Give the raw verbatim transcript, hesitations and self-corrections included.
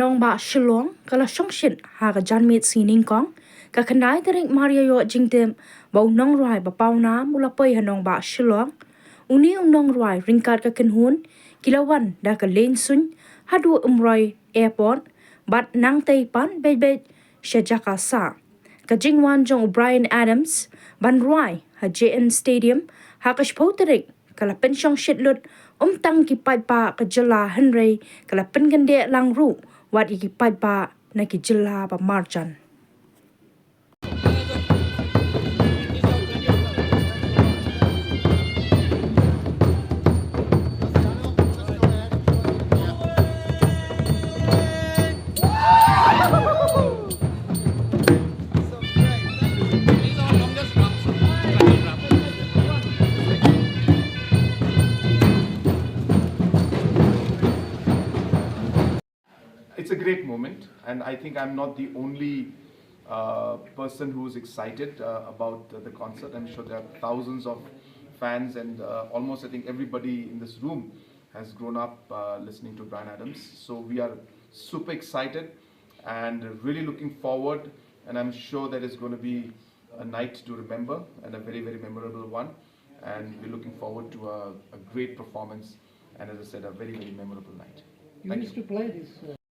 Nongbah Shillong ka la shongshit ha ka janmiet sngi nyngkong, ka khyndai tarik March, ïoh jingtip ba u nongrwai ba pawnam u la poi ha nongbah Shillong. Une u nongrwai ryngkat ka kynhun ki la wan da ka lane suiñ haduh Umroi Airport bad nangtei pat beit beit sha jaka sah. Ka jingwan jong u Bryan Adams ban rwai ha J N Stadium ha ka shiphew tarik ka la pynshongshit lut ym tang ki paidbah ka jylla hynrei ka la pynkyndit lang ruh wat ïa ki paidbah na ki jylla ba marjan. It's a great moment, and I think I'm not the only uh, person who's excited uh, about the concert. I'm sure there are thousands of fans, and uh, almost, I think, everybody in this room has grown up uh, listening to Bryan Adams. So we are super excited and really looking forward, and I'm sure that it's going to be a night to remember and a very, very memorable one. And we're looking forward to a, a great performance and, as I said, a very, very memorable night. You used to play this. Uh...